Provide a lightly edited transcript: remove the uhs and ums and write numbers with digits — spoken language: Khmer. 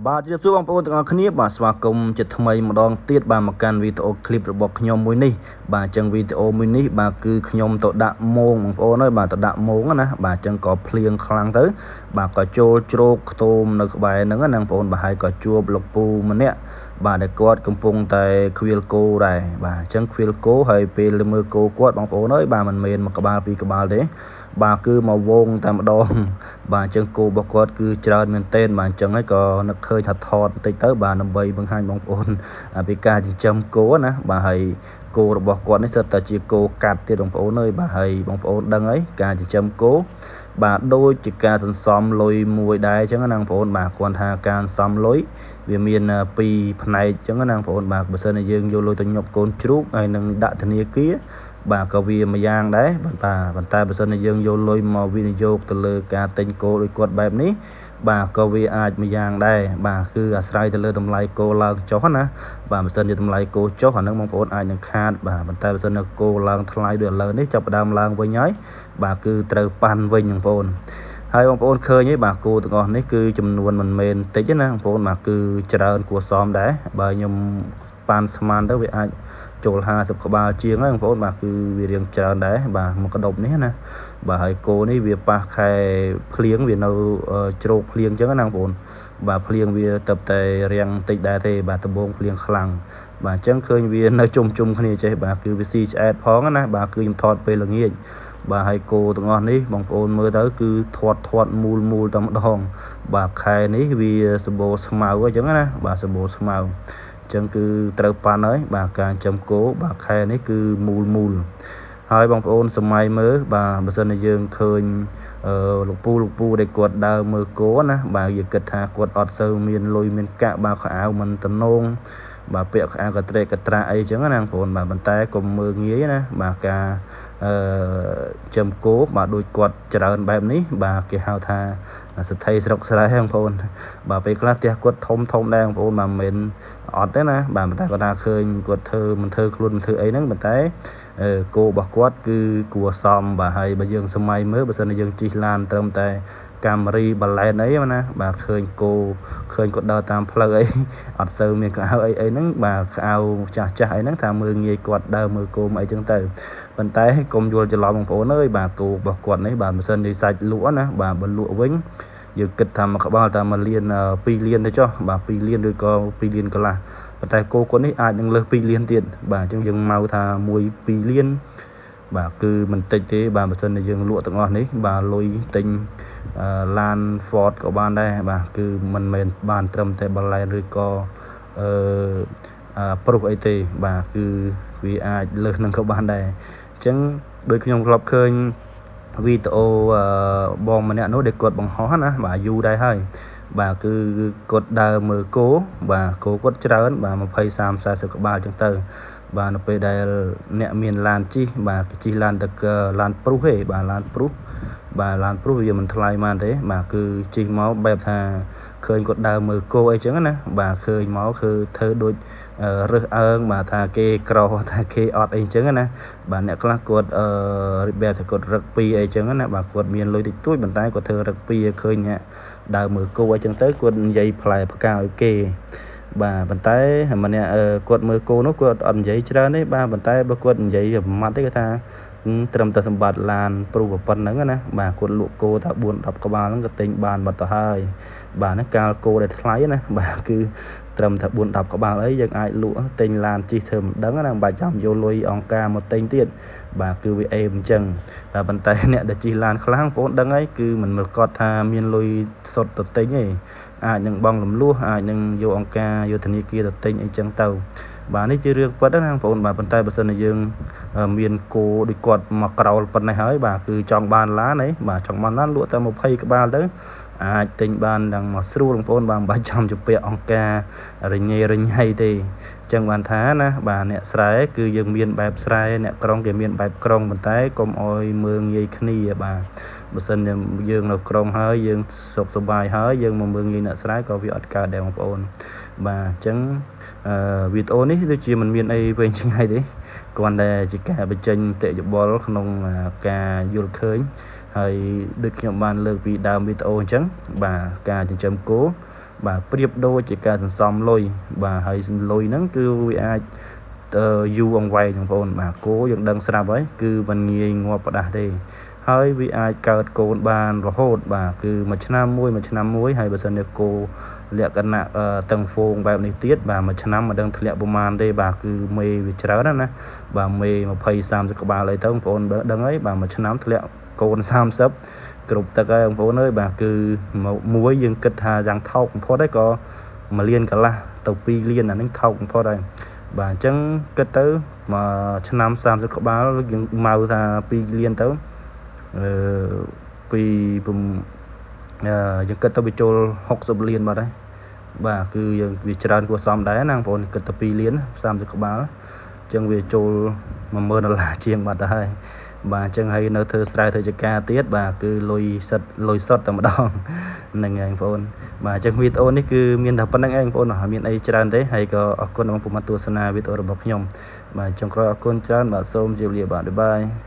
បាទជម្រាបសួរបងប្អូនទាំងអស់គ្នាបាទស្វាគមន៍ជាថ្មីម្ដងទៀតបាទមកកាន់វីដេអូឃ្លីបរបស់ខ្ញុំមួយនេះបាទអញ្ចឹងវីដេអូមួយនេះបាទគឺខ្ញុំទៅដាក់មងបងប្អូនហើយបាទទៅដាក់មងណាបាទអញ្ចឹងក៏ភ្លៀងខ្លាំងទៅបាទក៏ចូលជ្រោកខ្ទមនៅក្បែរហ្នឹងណាបងប្អូនបាទហើយក៏ជួបលោកពូម្នាក់បាទដែលគាត់កំពុងតែខ្វៀលគោដែរបាទអញ្ចឹងខ្វៀលគោហើយពេលមើលគោគាត់បងប្អូនអើយបាទមិនមែនមួយក្បាលពីរក្បាលទេបាទគឺមកវងតែម្ដងបាទអញ្ចឹងគោរបស់គាត់គឺច្រើនមែនទែនបាទអញ្ចឹងហើយក៏នឹកឃើញថាថតបន្តិចទៅបាទដើម្បីបង្ហាញបងប្អូនពីការចិញ្ចឹមគោណាបាទហើយគោរបស់គាត់នេះសិតតែជាគោកាត់ទៀតបងប្អូនអើយបាទហើយបងប្អូនដឹងហើយការចិញ្ចឹមគោបាទដូចជាការសន្សំលុយមួយដែរអញ្ចឹងណាបងប្អូនបាទគ្រាន់ថាការសន្សំលុយវាមានពីរផ្នែកអញ្ចឹងណាបងប្អូនបាទបើសិនជាយើងយកលុយទៅញាប់កូនជ្រូកហើយនឹងដាក់ធនាគារបាទក៏វាមួយយ៉ាងដែរបាទប៉ុន្តែបើសិនជាយើងយកលុយមកវិនិយោគទៅលើការទិញគោដូចគាត់បែបនេះបាទក៏វាអាចមួយយ៉ាងដែរបាទគឺអាស្រ័យទៅលើតម្លៃគោឡើងចុះណាបាទបើសិនជាតម្លៃគោចុះអានឹងបងប្អូនអាចនឹងខាតបាទប៉ុន្តែបើសិនជាគោឡើងថ្លៃដូចឥឡូវនេះចាប់ផ្ដើមឡើងវិញហើយបាទគឺត្រូវប៉ាន់វិញបងប្អូនហើយបងប្អូនឃើញទេបាទគោទាំងអស់នេះគឺចំនួនមិនមែនតិចទេណាបងប្អូនបាទគឺច្រើនគួរសមដែរបើខ្ញុំប៉ាន់ស្មានទៅវាអាចចូល50ក្បាលជាងហើយបងប្អូនបាទគឺវារៀងច្រើនដែរបាទមកក្តុបនេះណាបាទហើយគោនេះវាប៉ះខែភ្លៀងវានៅជ្រោកភ្លៀងអញ្ចឹងណាបងប្អូនបាទភ្លៀងវាទៅតែរៀងតិចដែរទេបាទដំបងភ្លៀងខ្លាំងបាទអញ្ចឹងឃើញវានៅជុំជុំគ្នាចេះបាទគឺវាស៊ីឆ្អែតផងណាបាទគឺខ្ញុំថតពេលល្ងាចបាទហើយគោទាំងអស់នេះបងប្អូនមើលទៅគឺធាត់ធាត់មូលមូលតែម្ដងបាទខែនេះវាសម្បូរស្មៅអញ្ចឹងណាបាទសម្បូរស្មៅចឹងគឺត្រូវប៉ាន់ហើយបាទការចិញ្ចឹមគោបាទខែនេះគឺមូលមូលហើយបងប្អូនសម័យមើលបាទបើសិនជាយើងឃើញលោកពូលោកពូដែលគាត់ដើរមើលគោណាបាទយើងគិតថាគាត់អត់សូវមានលុយមានកាក់បាទខោអាវមិនតំណងបាទពាក់ខោអាវកត្រេកកត្រាអីចឹងណាបងប្អូនបាទប៉ុន្តែកុំមើលងាយណាបាទការចិញ្ចឹមគោបាទដូចគាត់ច្រើនបែបនេះបាទគេហៅថាសទ្ធិស្រុកស្រែបងប្អូនបាទពេលខ្លះផ្ទះគាត់ធំធំដែរបងប្អូនបាទមិនមែនអត់ទេណាបាទប៉ុន្តែគាត់ថាឃើញគាត់ធ្វើមិនធ្វើខ្លួនមិនធ្វើអីហ្នឹងប៉ុន្តែគោរបស់គាត់គឺគួរសមបាទហើយបើយើងសម័យមើលបើសិនជាយើងជិះឡានត្រឹមតែកាមេរីបាឡែនអីណាបាទឃើញគោឃើញគាត់ដើរតាមផ្លូវអីអត់សូវមានក្អៅអីអីហ្នឹងបាទក្អៅចាស់ចាស់អីហ្នឹងថាមើលងាយគាត់ដើរមើលគោមកអីចឹងទៅប៉ុន្តែកុំយល់ច្រឡំបងប្អូនអើយបាទគោរបស់គាត់នេះបាទម៉ាស៊ីននេះសាច់លក់ណាបាទបើលក់វិញយើងគិតថាមួយក្បាលតែ1លាន2លានទៅចុះបាទ2លានឬក៏2លានកន្លះប៉ុន្តែគោគាត់នេះអាចនឹងលើស2លានទៀតបាទអញ្ចឹងយើងមកថា1 2លានបាទគឺមិនតិចទេបាទបើសិនជាយើងលក់ទាំងអស់នេះបាទលុយទិញឡាន Ford ក៏បានដែរបាទគឺមិនមែនបានត្រឹមតែបាឡែនឬក៏អឺប្រុសអីទេបាទគឺវាអាចលើសនឹងក៏បានដែរអញ្ចឹងដូចខ្ញុំធ្លាប់ឃើញវីដេអូបងម្នាក់នោះដែលគាត់បង្ហោះណាបាទយូរដែរហើយបាទគឺគាត់ដើរមើលគោបាទគោគាត់ច្រើនបាទ20 30 40ក្បាលអញ្ចឹងទៅបាទនៅពេលដែលអ្នកមានឡានជិះបាទគេជិះឡានទៅឡានព្រុសទេបាទឡានព្រុសបាទឡានព្រុសវាមិនថ្លៃម៉ានទេបាទគឺជិះមកបែបថាឃើញគាត់ដើរមើលគោអីចឹងណាបាទឃើញមកគឺធ្វើដូចរើសអើងបាទថាគេក្រថាគេអត់អីចឹងណាបាទអ្នកខ្លះគាត់បែបថាគាត់រឹកពីអីចឹងណាបាទគាត់មានលុយតិចតួចប៉ុន្តែគាត់ធ្វើរឹកពីឲ្យឃើញអ្នកដើរមើលគោអីចឹងទៅគាត់និយាយផ្លែផ្កាឲ្យគេបាទប៉ុន្តែម្នាក់គាត់មើលគោនោះគាត់អត់និយាយច្រើនទេបាទប៉ុន្តែបើគាត់និយាយប្រមាត់ទេគាត់ថាត្រឹមតែសម្បត្តិឡានព្រុសប៉ុណ្្នឹងណាបាទគាត់លក់គោថា4 10ក្បាលហ្នឹងក៏ទិញបានបាត់ទៅហើយបាទហ្នឹងកាលគោដែលថ្លៃណាបាទគឺត្រឹមតែ4 10ក្បាលអីយើងអាចលក់ទិញឡានជិះធ្វើមិនដឹងណាមិនបាច់ចាំយកលុយអង្គការមកទិញទៀតបាទគឺវាអេមអញ្ចឹងបាទប៉ុន្តែអ្នកដែលជិះឡានខ្លះបងប្អូនដឹងហើយគឺមិនមើលគាត់ថាមានលុយសុទ្ធទៅទិញទេអាចនឹងបងលំលោះអាចនឹងយកអង្គការយកធនាគារទៅទិញអីចឹងទៅបាទនេះជារឿងពិតណាបងប្អូនបាទប៉ុន្តែបើសិនជាយើងមានគោដូចគាត់មកក្រោលប៉ុណ្ណេះហើយបាទគឺចង់បានឡានអីបាទចង់បានឡានលក់តែ20ក្បាលទៅអាចទិញបានដល់មកស្រួលបងប្អូនបាទមិនបាច់ចាំជពាក់អង្គការរញ៉េរញ៉ៃទេអញ្ចឹងបានថាណាបាទអ្នកស្រែគឺយើងមានបែបស្រែអ្នកក្រុងគេមានបែបក្រុងប៉ុន្តែកុំអោយមើងងាយគ្នាបាទបើសិនជាយើងនៅក្រុងហើយយើងសុខសប្បាយហើយយើងមកមើងងាយអ្នកស្រែក៏វាអត់កើតដែរបងប្អូនបាទអញ្ចឹងវីដេអូនេះដូចជាមិនមានអីវែងឆ្ងាយទេគ្រាន់តែជាការបញ្ចេញមតិយោបល់ក្នុងការយល់ឃើញហើយដូចខ្ញុំបានលើកពីដើមវីដេអូអញ្ចឹងបាទការចិញ្ចឹមគោ បាទប្រៀបដូចជាការសន្សំលុយបាទហើយលុយហ្នឹងគឺវាអាចយូរអង្វែងបងប្អូនបាទគោយើងដឹងស្រាប់ហើយគឺមិនងាយងាប់ផ្ដាស់ទេហើយវាអាចកើតកូនបានរហូតបាទគឺមួយឆ្នាំមួយមួយឆ្នាំមួយហើយបើសិនជាគោលក្ខណៈតឹងហ្វូងបែបនេះទៀតបាទមួយឆ្នាំមិនដឹងធ្លាក់ប្រមាណទេបាទគឺមេវាច្រើនណាស់ណាបាទមេ20 30ក្បាលអីទៅបងប្អូនដឹងហើយបាទមួយឆ្នាំធ្លាក់កូន30គ្រប់ទឹកហើយបងប្អូនអើយបាទគឺមួយយើងគិតថាយ៉ាងថោកបំផុតហើយក៏1លានកន្លះទៅ2លានអានេះថោកបំផុតហើយបាទអញ្ចឹងគិតទៅមួយឆ្នាំ30ក្បាលយើងម៉ៅថា2លានទៅអឺពីយើងគិតទៅវាចូល60លានបាត់ហើយបាទគឺយើងវាច្រើនគួរសមដែរណាបងប្អូនគិតទៅ2លាន30ក្បាលអញ្ចឹងវាចូល10000ដុល្លារជាងបាត់ទៅហើយបាទអញ្ចឹងហើយនៅធ្វើស្រែធ្វើចការទៀតបាទគឺលុយសិតលុយសុតតែម្ដងហ្នឹងហើយបងប្អូនបាទអញ្ចឹងវីដេអូនេះគឺមានតែប៉ុណ្្នឹងឯងបងប្អូនអត់មានអីច្រើនទេហើយក៏អរគុណបងប្អូនមកទស្សនាវីដេអូរបស់ខ្ញុំបាទចុងក្រោយអរគុណច្រើនបាទសូមជម្រាបលាបាទបាយបាយ។